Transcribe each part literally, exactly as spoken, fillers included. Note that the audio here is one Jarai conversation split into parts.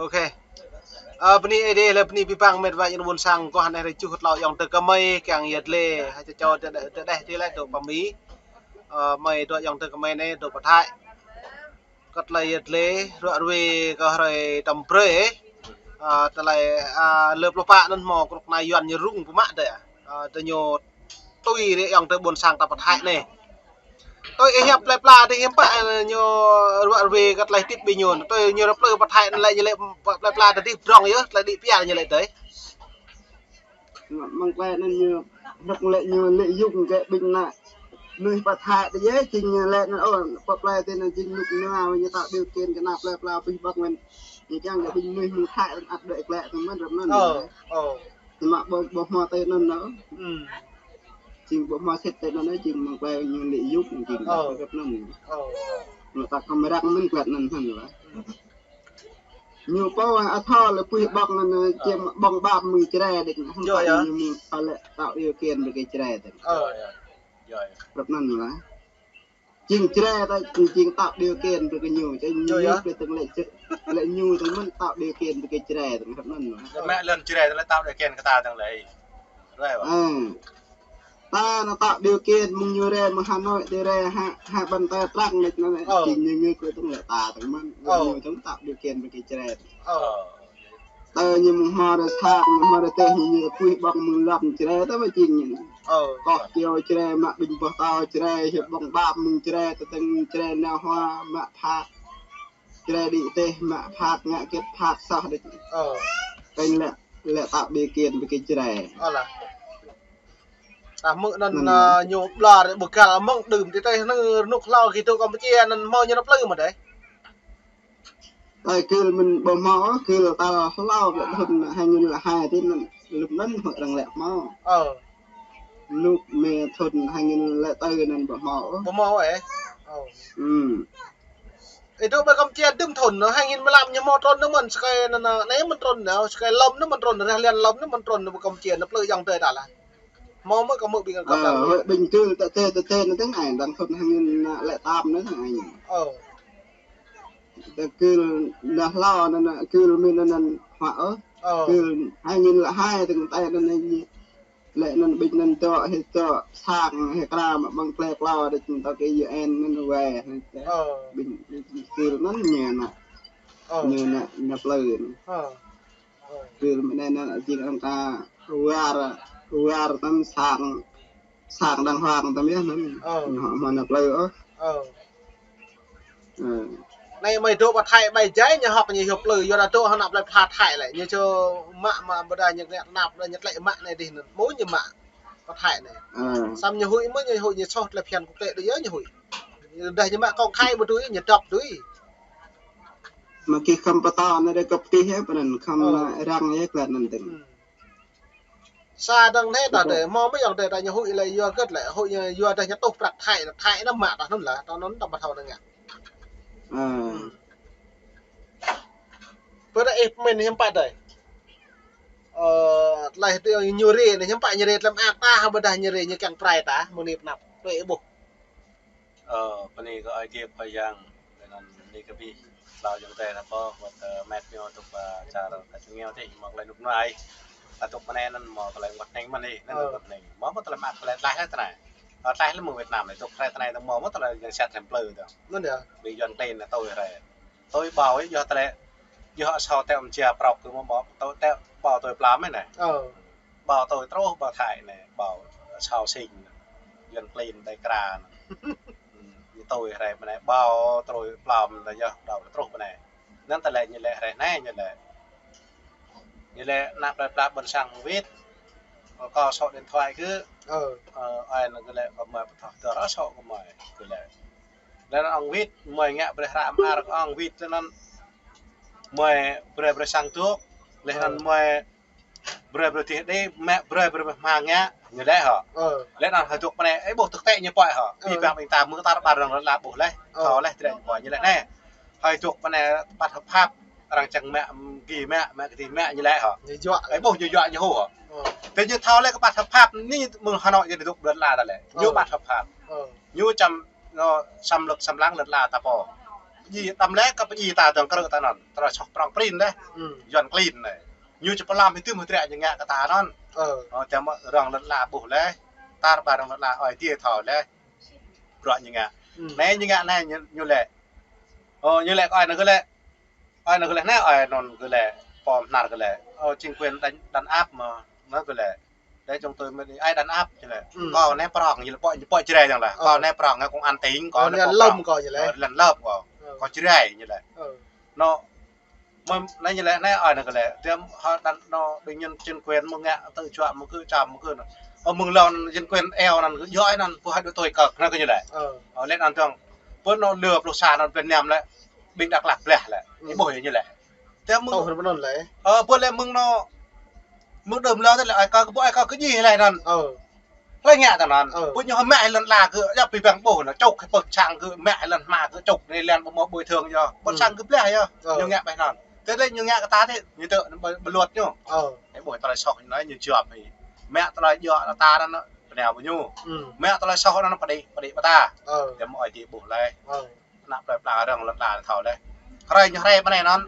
Ok. Ơ, bơni Ơi Adai, lĕ bơni abih bang met wa ayŏng adơi ƀôn sang kơ anai rai čuh tlâo ayŏng adơi kơmơi kiăng yăt lĕ, hă čô čô tơ tơ đeh tơ lĕ dŏ pơ Mi. Ơ, mơi dŏ ayŏng adơi kơmơi anai dŏ pơ Thái. Kơ tơlơi yăt lĕ, ruă ruê kơ hrơi tơm brơi. Ơ, tơlơi, ơ, lơ pluh pă anŭn hmâo krŭk na Yuan ñu rŭng pơmă dêh. Ơ, tơ ñu tui ri ayŏng adơi ƀôn sang ta pơ Thái anai. Tui ih hiăp plơi pla tơ hiư̆m pă, ơ, ñu ruă ruê kơ tơlơi tip ƀing ñu. Tui ñu rơplư pơ Thái anŭn lĕ ñu lĕ plơi pla tơ tip drong yơh, tơlơi đĭ pia ñu lĕ tơi. Mơ̆ng plơi anŭn ñu, hrŏk lĕ ñu lĕ yŭng kơ ƀing ană mơnuih pơ Thái tơ yơh, jing ñu lĕ anŭn, ơ, pơ plơi tơ anŭn jing nuk nua, ñu tạo điều kiện kơ ană plơi pla pih ƀơ̆ng mơ̆n. Ñu kiăng kơ ƀing mơnuih mơ̆ng Thái anŭn ăt đuaĭ klĕ tơ mơ̆n răm anŭn. Ơ, ơ. Tơma ƀu, ƀu hmâo tơ anŭn ôh. Hm. Jing ƀu hmâo sĭt tơ anŭn ôh, jing mơ̆ng plơi ñu lĕ yŭng, jing Ơ. Răm anŭn. Ơ. Ñu ta kơmrăng mơ̆n klĕ anŭn hăn lah. Hm. Ñu pô ăt thâo lĕ pih ƀơ̆ng anŭn, ơ, čiêm ƀơ̆ng ƀap mơ̆ng Jrai đĕč, hăng Yơh, tơ̆ yơh. Ñu mơ̆ng pă lĕ tạo điều kiện brơi kơ Jrai tơ. Ơ, yơh. Yơh, yơh. Răm anŭn lah. Jing Jrai ta, jing tạo điều kiện brơi kơ ñu, čơ ñu Yơh, yơh. Brơi tơ̆ng lĕ Jrai, lĕ ñu tơ̆ng mơ̆n tạo điều kiện brơi kơ Jrai tơ̆ng răm anŭn lah. Lĕ mă lŏn Jrai tơ̆ng lĕ tạo điều kiện kơ ta tơ̆ng lĕ. Rai wa. Ơ. Ta anŭn tạo điều kiện mơ̆ng ñu rai mơ̆ng Hà Nội tơ rai hă, hă bàn tay trắng đĕč anŭn, Ơ. Jing ñu ngư kơ tơ̆ng lĕ ta tơ̆ng mơ̆n, Ơ. Ñu tơ̆ng tạo điều kiện brơi kơ Jrai. Ơ. Tơ ñu mơ̆ng hmâo rơsat, ñu hmâo rơteh, ñu, ñu pih ƀơ̆ng mơ̆ng lăm Jrai, tơ mă jing ñu. Ơ. Koh kiêu Jrai, mă ƀing boh tâo Jrai, hiăp ƀơ̆ng ƀap mơ̆ng Jrai, tơ̆ng Jrai nao hua, mă phat. Jrai đĭ teh, mă phat, ngă kĕt phat, soh đĕč. Ơ. Tơ̆ng lĕ, lĕ tạo điều kiện brơi kơ Jrai. Ơ lah. Ta hmư̆ anŭn, ơ, ñu ƀlŏr ƀu găl mơ̆ng đưm tơ teh anŭn rơnŭk hlâo kơ tŭ Kampuchia anŭn hmâo ñu nao plư mơ̆n dêh. Tơl kơ mơ̆n ƀu hmâo, kơ tơl hlâo kơ thŭn hai nghìn lẻ hai tơ anŭn, lŭp anŭn hmâo arăng lĕ hmâo. Ơ. Lŭp mơ̆ng thŭn hai nghìn lẻ tư anŭn ƀu hmâo. Ƀu hmâo ôh. Ơ. Hm. Ih dŏ pơ Kampuchia đưm thŭn, hai nghìn mười lăm ñu hmâo trŭn anŭn mơ̆n, sơkai anŭn, anai mơ̆n trŭn, sơkai lŏm anŭn mơ̆n trŭn, rah lian lŏm anŭn mơ̆n trŭn, pơ Kampuchia anŭn plư ayŏng adơi ta lah. Hmâo mơ̆ kơ hmư̆ ƀing kơ Ơ, ta. Hơi ƀing kơ tơ teh, tơ teh anŭn tơ̆ng ai, đang thŭn hai nghìn lẻ tám anŭn tơ̆ng ai. Ơ. Tơ kơ dah hlâo anŭn, kơ mơ̆n anŭn hmâo ôh. Ơ. Kơ hai nghìn lẻ hai tơ̆ng tơ anŭn anai. Lĕ anŭn ƀing anŭn tŏ, hĭ tŏ, sang, hĭ kra mă ƀơ̆ng klĕ klâo đĕč tơ̆ng tơ kơ U N anŭn wai. Ơ. Ƀing, ƀing kơ anŭn ñu nao. Ơ. Ñu nao, nao plư anŭn. Ơ. Ơ. Kơ mơ̆n anai anŭn jing arăng ta war, war tơ̆ng sang, sang đang hoang tơ̆ng yơh anŭn. Ơ. Ñu hmâo nao plư ôh. Ơ. Ơ. Anai mơi dŏ pơ Thái ƀai jai ñu hŏk ñu hiăp plư, yua dah dŏ hăng ană plơi pla Thái lĕ. Ñu čô mă, mă ƀôdah ñu ngă tơnap, ñu tlĕ mă anai dih anŭn. Mơ̆ ñu mă pơ Thái anai. Ơ. Samơ̆ ñu huĭ mơ̆ ñu huĭ ñu soh tơlơi phiăn quốc tế đôč yơh ñu huĭ. Dah ñu mă công khai ƀu dưi, ñu dŏp dưi. Mă kơ khŏm pơtô anai dah kơp tih yơh, pơ anŭn khŏm Ơ. Arăng yơh klĕ anŭn tơ̆ng. Hm. Sa dơ̆ng anai ta Ƀu dêh, hmâo mơ̆ ayŏng adơi ta ñu huĭ lĕ yua hơget lĕ, huĭ ñu yua dah ñu tuh prăk Thái, Thái anŭn mă ta anŭn lah, ta anŭn ta ƀu thâo anŭn ngă. Ơ. Hm. Pơ anai ih pơmĭn hiư̆m pă dêh. Ơ, tơlơi tơ ñu rai anai hiư̆m pă ñu rai tlam ak ta, hă ƀôdah ñu rai ñu kiăng prai ta, mơ̆ng anai pơ anăp. Tui ih ƀuh. Ơ, bơni kơ Ơi Adai Khua Yang, lĕ anŭn bơni kơ abih tlâo ayŏng adơi ta pô, wơ̆t, ơ, met ñu tŭk, ơ, čar ta čơngeo tih, hmâo tơlơi rơnŭk rơnua. Ta tŭk mơ̆ng anai anŭn hmâo tơlơi wơ̆t hneng mơ̆n ih, anŭn Ơ. Wơ̆t hneng. Hmâo mơ̆ tơlơi mă tơlơi tlaih lĕ tơnai. Ơ, tlaih lĕ mơ̆ng Việt Nam anai tŭk hrơi tơnai tơ̆ng hmâo mơ̆ tơlơi yang sat hrăm plư tơ̆ng. Anŭn yơh. Ƀing Yuan klin anŭn tui hrơi. Tui ƀâo ih, yua tơlơi, yua asâo tơ̆ mơ̆ng jia prŏk kơ hmâo ƀâo, tui tơ̆ ƀâo tui plam anai. Ơ. Ƀâo tui truh ƀâo Thái anai, ƀâo asâo sing, Yuan klin đai kra anŭn. Hm, ñu tui hrơi mơ̆ng anai, ƀâo tui plam tơ̆ng yơh, ƀâo truh mơ̆ng anai. Anŭn tơlơi ñu lĕ hrơi anai ñu lĕ. Ñu lĕ ană plơi pla ƀôn sang wĭt, kơ số điện thoại kơ. Ơ. Ơ, ai anŭn kơ lĕ kơ mơi pơtô tơ ră số kơ mơi, kơ lĕ. Lĕ anŭn ong wĭt, mơi ngă brơi hră mơar kơ ong wĭt, lĕ anŭn mơi brơi brơi sang dŏ, lĕ anŭn Ơ. Mơi brơi brơi tih đĭ, mă brơi brơi mă hmang ngă, ñu lĕ hŏ. Ơ. Lĕ anŭn hơdŏk pơ anai, ih ƀuh tơ̆k tĕ ñu pơ̆i hŏ. Ơ. Abih bang ƀing ta mơ̆ tar ƀar arăng lĕ ƀuh lĕ, Ơ. Thâo lĕ tơlơi ñu pơ̆i ñu lĕ anai. Hơi dŏ pơ anai păt hơp hăp, arăng čang mă, gih mă, mă gih mă ñu lĕ hŏ. Ñu juă. Ih ƀuh ñu juă ñu hơ̆ hŏ. Ơ. Tơdah ñu thâo lĕ kơ păt hơp hăp, anai mơ̆ng Hà Nội ñu dŏ ƀơi lŏn ala ta lĕ. Ñu Ơ. Păt hơp hăp. Ơ. Ñu čăm, ñu xâm lược xâm lăng lŏn ala ta pô. Ji tăm lĕ kơ pơji ta dơ̆ng krư̆ ta anŭn. Tơlơi soh prŏng prin deh. Yuan klin anai. Ñu či pơlăm hơdôm hơdră ñu ngă kơ ta anŭn. Ơ, tơma rŏng lŏn la ƀuh lĕ. Tar ƀar rŏng lŏn la ơi tiê thâo lĕ. Bruă ñu ngă. Anai ñu ngă anai ñu, ñu lĕ. Ơ, ñu lĕ kơ ơi anŭn kơ lĕ. Ơi anŭn kơ lĕ anai ơi anŭn kơ lĕ. Pom hnar kơ lĕ. Ơ, chính quyền đánh, đánh áp mà. Anŭn kơ lĕ. Để chúng tôi mới đi, ai đánh áp chứ lĕ. Kâo anai prŏng ñu lĕ pơ̆, pơ̆ Jrai dơ̆ng lah. Kâo anai prŏng, kâo công an tỉnh, kâo anai lăm kâo ñu lĕ. Ơ, lăm lăm kâo. Kâo Jrai ñu lĕ. Anŭn, mơ̆, anai ñu lĕ, anai ơi anŭn kơ lĕ. Tiăm hă đàn anŭn, bệnh nhân chính quyền mơ̆ng ngă, tự chọn mơ̆ng kơ, chọn mơ̆ng kơ anŭn. Ơ, mơ̆ng lŏn chính quyền eo anŭn, yua anŭn, pơhai đuaĭ tui kơ, anŭn kơ ñu lĕ. Ơ, lĕ anŭn dơ̆ng. Pơ anŭn lơ pluh sa anŭn Việt Nam lĕ, ƀing Dak Lak blah lĕ. Ih ƀuh ñu lĕ. Tiăm mơ̆ng. Tơl hơnŭn lĕ. Ơ, pơ lĕ mơ̆ng anŭn. Mơ̆ng đơm lơ tơl lĕ, ơi kơ, kơ ƀuh ơi kơ kơ ji lĕ anŭn. Hlơi ngă ta anŭn. Pơ ñu hơmă lŏn la kơ, yua pĭ păng ƀuh anŭn, čŭk pơk sang kơ, mă lŏn hma kơ čŭk, anai lĕ ƀu mơ̆ bồi thường yơh. Ƀôn sang kơ blah yơh. Ñu ngă ƀai anŭn. Tơl lĕ ñu ngă kơ ta tĕ, ñu tơ̆, ƀu, ƀu luật ñu. Ih ƀuh tơlơi soh ñu anai ñu jăm hĭ. Mă tơlơi djơ̆ ta anŭn, pơnao ƀu ñu. Mă tơlơi soh anŭn pơđĭ, pơđĭ ƀơi ta. Tiăm ơi tiê ƀuh lĕ. Ană plơi pla rŏng lŏn la thâo lĕ. Hrơi ñu hrơi ƀơi anai anŭn.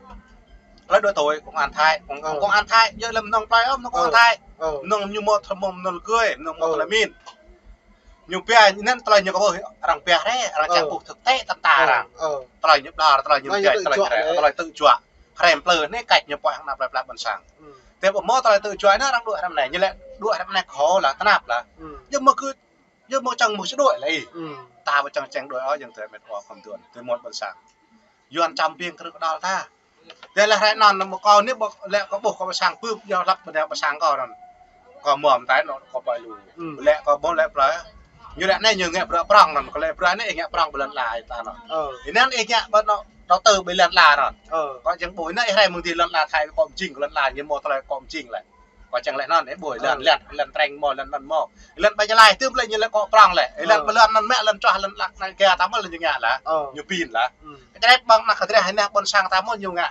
Hrơi đuaĭ tui công an Thái, công, công an Thái, yơh lăm mơnơ̆ng plơi ôh, mơnơ̆ng công an Thái. Mơnơ̆ng ñu mơ̆ thơmơ̆ng mơnơ̆ng lơgơi, mơnơ̆ng mơ̆ tơlơi min. Ñu pia, anŭn tơlơi ñu kơ ƀuh, arăng pia hrơi, arăng čang ƀuh thực tế tăm ta arăng. Tơlơi ñu ƀlŏr, tơlơi ñu pia, tơlơi hrơi, tơlơi tự chọn. Hrơi plơi anai kač ñu pơhiăp ană plơi pla ƀôn sang. Tơl ƀu mơ̆ tơlơi tự chọn anai arăng đuaĭ hrơi anai, ñu lĕ đuaĭ hrơi anai khô lah, tơnap lah. Yơh mơ̆ kơ Yơh mơ̆ čang mơ̆ či đuaĭ lĕ. Ta ƀu čang čang đuaĭ ôh, yơh tơlơi met wa khŏm tuan. Tơlơi mơ̆n ƀôn sang. Yuan čăm ƀing krư̆ kơđăl ta. Tơl lĕ hrơi anŭn mơ̆ kâo anai ƀu lĕ kâo ƀuh kơ ƀôn sang pưp, yơh lăp ƀôn sang kâo anŭn. Kâo mơ̆ mơtai anŭn kâo pơai lu. Lĕ kâo ƀuh lĕ plơi. Ñu lĕ anai ñu ngă bruă prŏng anŭn, kâo lĕ bruă anai ih ngă prŏng ƀơi lŏn la ta anŭn. Ih anŭn ih ngă ƀơi anŭn, đầu tư ƀơi lŏn la anŭn. Kâo čang ƀuh anai ih rai mơ̆ng dih lŏn la Thái kơ mơjing, lŏn la ñu mơ̆ tơlơi kơ mơjing lĕ. Kâo čang lĕ anŭn, ih ƀuh lŏn, lŏn, lŏn treng mơ̆, lŏn anŭn mơ̆. Lŏn ƀơi Gia Lai tơl lĕ ñu lĕ kơ prŏng lĕ. Lŏn ƀơi lŏn anŭn mă, lŏn čuah, lŏn lăk, lŏn ga ta mơ̆ lĕ ñu ngă lah. Ñu pin lah. Kơ drep ƀơ̆ng ană kơ drep hơnăk ƀôn sang ta mơ̆ ñu ngă.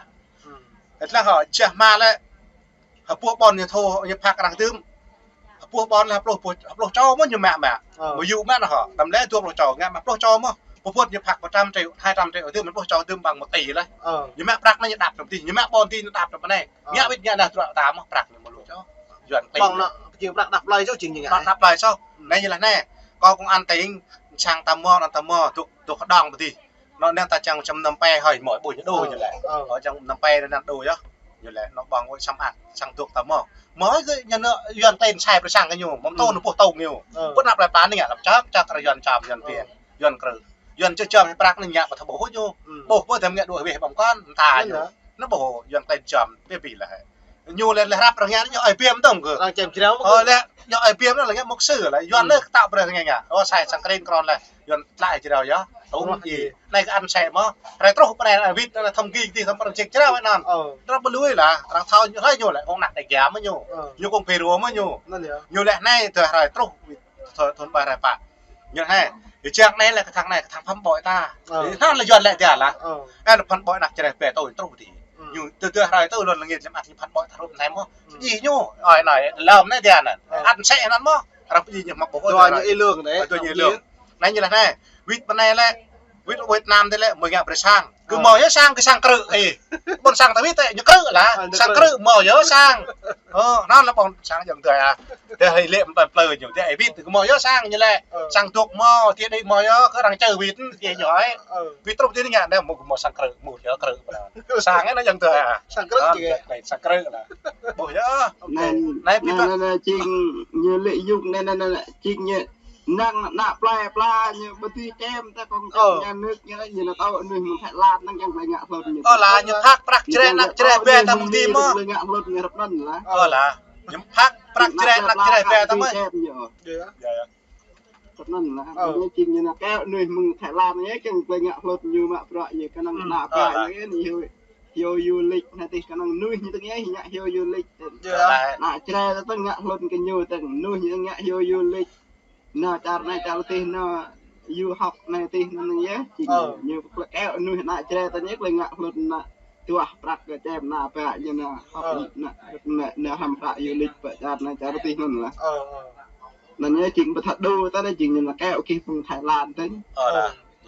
Ih lah hŏ, jah mă lĕ. Hơpuh ƀôn ñu thâo, ñu phak arăng tơm. Hơpuh ƀôn lĕ hơpluh, hơpluh čô mơ̆ ñu mă mă. Mơ̆ yŭ mă anŭn hŏ, đăm lĕ dua pluh čô, ngă mă pluh čô mơ̆. Pơƀut ñu phak một trăm triệu, hai trăm triệu tơm, pluh čô tơm bằng một tỷ lah. Ñu mă prăk anai ñu đăp tơm tih, ñu mă ƀôn tih ñu đăp tơm anai. Ngă wĭt ngă anai truă ta mơ̆ prăk ñu mơ̆ lu čô. Yuan klin. Ƀơ̆ng anŭn, pơjing prăk đăp plơi čô jing ñu ngă. Prăk đăp plơi čô. Anai ñu lah anai. Kâo công an tỉnh, sang ta mơ̆, anŭn ta mơ̆, dŏ, dŏ kơđŏng pơ dih. Anŭn anai ta čang čăm năm pe hơi mơ̆ ƀuh ñu đu ñu lĕ. Ơ, čang năm pe anŭn đu yơh. Ñu lĕ, anŭn ƀơ̆ng wơ̆t sang ăt, sang dŏ ta mơ̆. Mơ̆ hơi kơ ñu anŭn Yuan klin sai brơi sang kơ ñu, mơ̆ng tơl anŭn ƀuh tơl ñu. Ƀu ană plơi pla anai ngă lăm čăm, čăm kơ Yuan čăm, Yuan pia. Yuan krư̆. Yuan čơ čăm prăk anai ngă ƀu thâo ƀuh ñu. Ƀuh, ƀuh tơm ngă đuaĭ weh ƀơ̆ng kơn, ta ñu. Anŭn ƀuh Yuan klin čăm, pia pia lah. Ñu lĕ, lĕ hrăp arăng ngă ñu ơi biăm tơ̆ng kơ. Arăng čem jrao. Ơ, lĕ, ñu ơi biăm anŭn lĕ ngă mục sư lah. Yuan lĕ kơtăp brơi ngă ngă. Ơ, sai sang krin kron lah. Yuan tlaih jrao yơh. Tŭ ji. Anai kơ ăn sĕ mơ̆. Hrơi truh pơ anai wĭt anŭn thông tin tih tơm arăng ček jrao anŭn. Arăng ƀu lui lah. Arăng thâo ñu hlơi ñu lĕ. Kông ană tê gia mơ̆ ñu. Ñu kông pê rô mơ̆ ñu. Ñu lĕ anai tơ hrơi truh wĭt. Thun, thun ƀai rai pă. Ñu anai, ih čang anai lĕ kơ thang anai, kơ thang phăm ƀoi ta. Ih thang lĕ Yuan lĕ dia lah. Ơ, phăm ƀoi ană Jrai pĕ tui truh dih. Ñu tơ tơ hrơi tơ lŏn lĕ ngit lĕ mă ñu phăm ƀoi ta rup anai mơ̆. Ji ñu, ơi anai, lăm anai dia anŭn. Ăn sĕ anŭn mơ̆. Arăng pơji ñu mă ƀu. Dua ñu ih lương anai. Dua ñu ih lương. Anai ñu lah anai. Wĭt pơ anai lĕ. Wĭt Việt Nam tơl lĕ, mơ̆ ngă brơi sang. Kơ mơ̆ yơh sang, kơ sang krư̆ ih. Ƀôn sang ta wĭt tĕ, ñu krư̆ lah. Sang krư̆ mơ̆ yơh sang. Ơ, anŭn lah ƀôn sang jăm tui ah. Tơl hơi lĕ mơ̆ plơi ñu, tơl ih wĭt, kơ mơ̆ yơh sang ñu lĕ. Sang dŏ mơ̆, tơl đĭ mơ̆ yơh, kơ arăng čơ wĭt, tơl ñu ơi. Wĭt truh tơl ngă, anai mơ̆, mơ̆ sang krư̆, mơ̆ yơh krư̆. Sang anai jăm tui ah. Sang krư̆ lah. Ƀuh yơh. Anai, anai, anai, jing ñu lĕ yŭk, anai, anai, anai, jing ñu năng ană plơi pla ñu ƀu dưi čem ta kông čem nhà nước ñu, ñu anŭn tơl anŭn mơ̆ng Thái Lan anŭn čang plơi ngă hlŭn ñu. Ơ lah, ñu phak prăk Jrai, ană Jrai bĕ ta mơ̆ng dih mơ̆. Plơi ngă hlŭn ñu rap anŭn lah. Ơ lah, ñu phak prăk Jrai, ană Jrai bĕ ta mơ̆. Rap anŭn lah. Anŭn jing ñu anŭn kơ anŭn mơ̆ng Thái Lan ñu čang plơi ngă hlŭn ñu mă bruă ñu kơnơ̆ng ană plơi ñu ñu hiu, hiu du lịch anai tih kơnơ̆ng anŭn ñu tơ̆ng ñu ngă hiu du lịch. Ană Jrai ta tơ̆ng ngă hlŭn kơ ñu tơ̆ng anŭn ñu ngă hiu du lịch. Anŭn čar anai čar tih anŭn, du học anai tih anŭn yơh, jing ñu pơklĕ kơ anŭn ană Jrai ta ñu klĕ ngă hlŭn anŭn, tuah prăk kơ čem ană bă ñu anŭn, hŏk anŭn, anŭn, anŭn hăm prăk du lịch pơ čar anai čar tih anŭn lah. Anŭn yơh jing ƀu thâo đu ta anŭn jing ñu anŭn kơ kih phung Thái Lan tơ̆ng.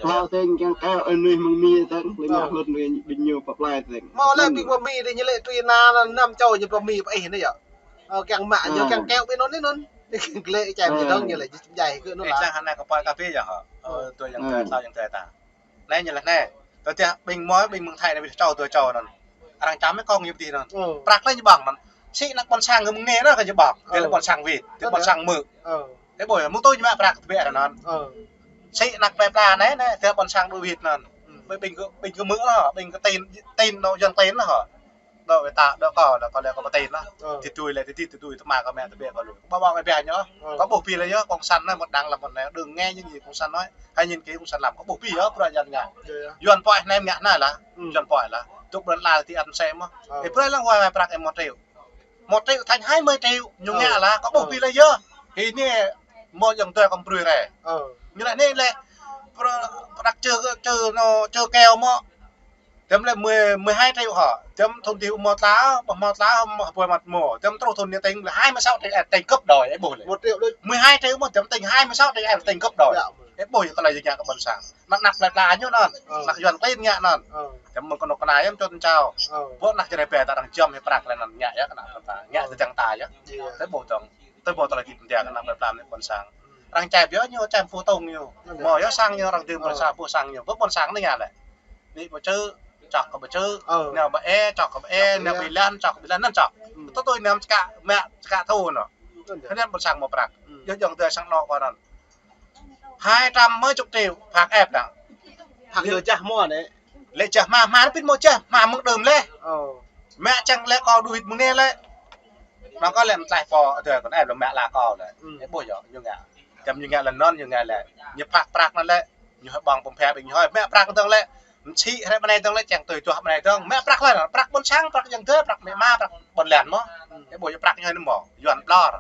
Hao teng kiăng keo ơi nuih mơ̆ng Mi teng, lĕ ngă hlŭn ƀing ñu pơplai teng. Mơ̆ lĕ ƀing pơ Mi dih ñu lĕ tui anŭn năm čô ñu pơ Mi pơ ih anai yơh. Ơ, kiăng mă ñu kiăng keo ƀing anŭn anai anŭn. Kiăng lĕ čem ñu dong ñu lĕ jai kơ anŭn. Ih lah. Čang hơnai kơ pơi kơ pĭ yơh hă. Ơ, tui yang tơi, tui yang tơi ta. Anai ñu lĕ anai. Tơdah ƀing mơi, ƀing mơ̆ng Thái anai ƀing čô tui čô anŭn. Arăng čăm kông ñu pơtih anŭn. Prăk lĕ ñu ƀơ̆ng anŭn. Sĭ anăp ƀôn sang mơ̆ng anai anŭn kơ ñu ƀơ̆ng. Tơl ƀôn sang wĭt, tơl ƀôn sang mơ̆. Ơ, ƀu mơ̆ tui ñu mă prăk tơbiă anŭn. Sĭ anăp plơi pla anai, anai, tơl ƀôn sang đuaĭ wĭt anŭn. Ƀing, ƀing kơ, ƀing kơ mơ̆ anŭn, ƀing kơ tin, tin anŭn, Yuan tin anŭn hă. Đôč wai ta, đôč kâo, đôč kâo lĕ kâo pơtĭn lah. Ti tui lĕ ti ti ti tui tơma kơ mă tơbiă kâo lu. Ƀu ƀu ngă biă ñu. Kâo ƀuh pĭ lĕ yơh, cộng sản anai một đảng làm một nẻo, đừng nghe những gì cộng sản nói. Hãy nhìn kỹ cộng sản làm, kâo ƀuh pĭ yơh, pơrơđah ngă. Yuan pơi anai ngă anai lah. Yuan pơi lah. Tŭk ƀơi lŏn ala ti ăn sem mơ̆. Ih brơi lăng wai wai prăk ih một triệu. Một triệu thành hai mươi triệu, ñu ngă lah, kâo ƀuh pĭ lĕ yơh. Hĭ anai mơ̆ yang tơi kâo brơi rai. Ñu lĕ anai lĕ prăk, prăk čơ, čơ anŭn, čơ keo mơ̆. Tơm lĕ mười, mười hai triệu hă. Tơm thun ti mơ̆ tla, ƀu mơ̆ tla, mơ̆ ƀu mă mơ̆. Tơm truh thun anai teng lĕ hai mươi sáu triệu, ơ, teng gấp đôi, ơ, ƀuh lĕ. Một triệu đôč. Mười hai triệu mơ̆, tơm teng hai mươi sáu triệu, ơ, teng gấp đôi. Ơ, ƀuh yơh tơlơi ngă kơ ƀôn sang. Anăp, anăp plơi pla ñu anŭn. Anăp Yuan tin ngă anŭn. Tơm mơ̆ng kơnuk kơna yơh čun čao. Ƀu anăp čơrê pĕ ta arăng čăm hĭ prăk lĕ anŭn ngă yơh kơ anăp ta. Ngă tơdang ta yơh. Tơl ƀu dong. Tơl ƀu tơlơi djik djak kơ anăp plơi pla anai ƀôn sang. Arăng čai biă ñu čai phu tông ñu. Mơ̆ yơh sang ñu arăng dơ̆ng ƀôn sang, ƀu sang ñu. Ƀu ƀôn sang anai ngă lĕ. Ƀu čơ, čŏk kơ ƀu čơ. Nao ƀu ê, čŏk kơ ƀu ê, nao ƀu lăn, čŏk kơ ƀu lăn, anŭn čŏk. Tui tui nao čơkă mă, čơkă thun anŭn. Hơnăn ƀôn sang mơ̆ prăk. Yơh yang tơi sang anŏ kơ anŭn. Hai trăm mấy chục triệu, phạt ép đăng. Phạt yơh jah mơ̆ anai. Lĕ jah hma, hma anŭn pĭt mơ̆ jah, hma mơ̆ng đưm leh. Mă čang lĕ kâo đuaĭ wĭt mơ̆ng anai lĕ. Anŭn kâo lĕ mơ̆ tlaih pô, tơl kâo ĕp lĕ mă la kâo lĕ. Ih ƀuh yơh, ñu ngă. Čăm ñu ngă lĕ anŭn, ñu ngă lĕ. Ñu prăk prăk anŭn lĕ. Ñu hơi ƀơ̆ng pơm phe ƀing ñu hơi. Mă prăk dơ̆ng lĕ. Mơ̆ sĭ hrĕ ƀơi anai dơ̆ng lĕ, čang tui tuah ƀơi anai dơ̆ng. Mă prăk lĕ, prăk ƀôn sang, prăk yang tơi, prăk mĕ ma, prăk ƀôn lan mơ̆. Ih ƀuh yơh prăk ñu hơi anŭn mơ̆. Yuan ƀlŏr.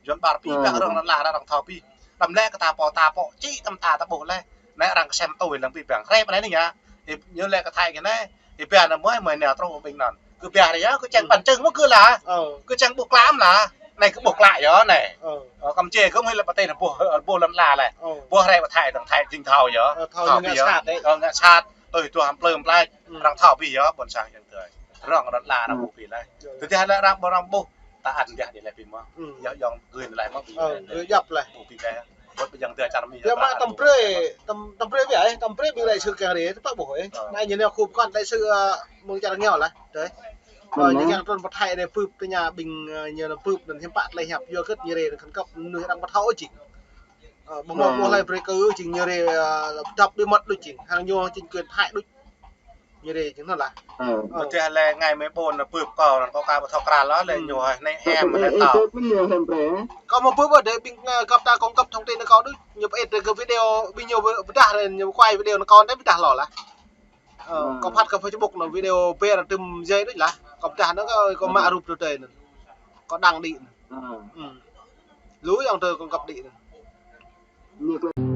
Yuan ƀlŏr pĭ ƀiă rŏng anŭn lah arăng thâo pĭ. Đăm lĕ kơ ta pô ta pô, čĭ tơm ta ta ƀuh leh. Anai arăng kơsem tui lăng pĭ ƀiă. Hrĕ ƀơi anai anai yơh. Ih, ñu lĕ kơ Thái kơ anai. Ih ƀiă anŭn mơi, mơi nao truh ƀing anŭn. Kơ ƀiă anai yơh, kơ čang păn čơ̆ng mơ̆ kơ lah. Kơ čang ƀuh klă mơ̆ lah. Anai kơ ƀuh klă yơh anai. Ơ, Kampuchia kơ mơi lĕ pơtê anŭn ƀuh, ƀuh lŏn ala leh. Ƀuh hrĕ pơ Thái dơ̆ng Thái jing thâo yơh. Thâo pĭ yơh. Ơ, ngă sat. Tui tuah hăm plơm plai. Arăng thâo pĭ yơh, ƀôn sang yang tơi. Rŏng lŏn ala arăng ƀuh pĭ leh. Tơdah lĕ arăng ƀuh, arăng ƀuh. Ta ăn dah dih leh pĭ mơ̆. Yơh yang gưi leh mơ̆. Ơ, gưi djŏp leh. Ƀuh pĭ leh. Ƀuh ƀing yang tơi čar Mi. Yơh mă tăm brơi, tăm, tăm brơi ƀiă, ơ, tăm brơi ƀing đại sứ kiăng rai, tơpă ƀuh, ơ. Anai ñu nao khŭp kăn đại sứ, ơ, mơ̆ng čar Ngeo lah. Tơi. Ơ, ñu kiăng trŭn pơ Thái anai bưp tơña ƀing, ơ, ñu anŭn bưp anŭn hiư̆m pă tơlơi hiăp yua kơ ñu rai khăn kăp mơnuih arăng ƀu thâo ôh jing. Ơ, ƀu mơ̆ ƀuh tơlơi brơi kơ jing ñu rai, ơ, dăp ƀu mơ̆t đôč jing. Hăng ñu chính quyền Thái đôč. Ñu rai jing anŭn lah. Ơ. Tơdah lĕ ngai mơi ƀôn anŭn bưp kâo anŭn kâo ka ƀu thâo krăn lŏ lĕ ñu hơi anai em anai tao. Kâo mă bưp ôh, dêh ƀing, ơ, găp ta kông găp thông tin kâo đôč. Ñu pơit kơ video, ƀing ñu pơdah anai, ñu quay video anŭn kâo anai pơdah lŏ lah. Ơ, kâo phat kơ Facebook anŭn video ber tơm jai đôč lah. Kâo pơdah anŭn kâo, kâo mă rup tơdơi anŭn. Kâo đăng đĭ anŭn. Lu yang tơi kông găp đĭ anŭn.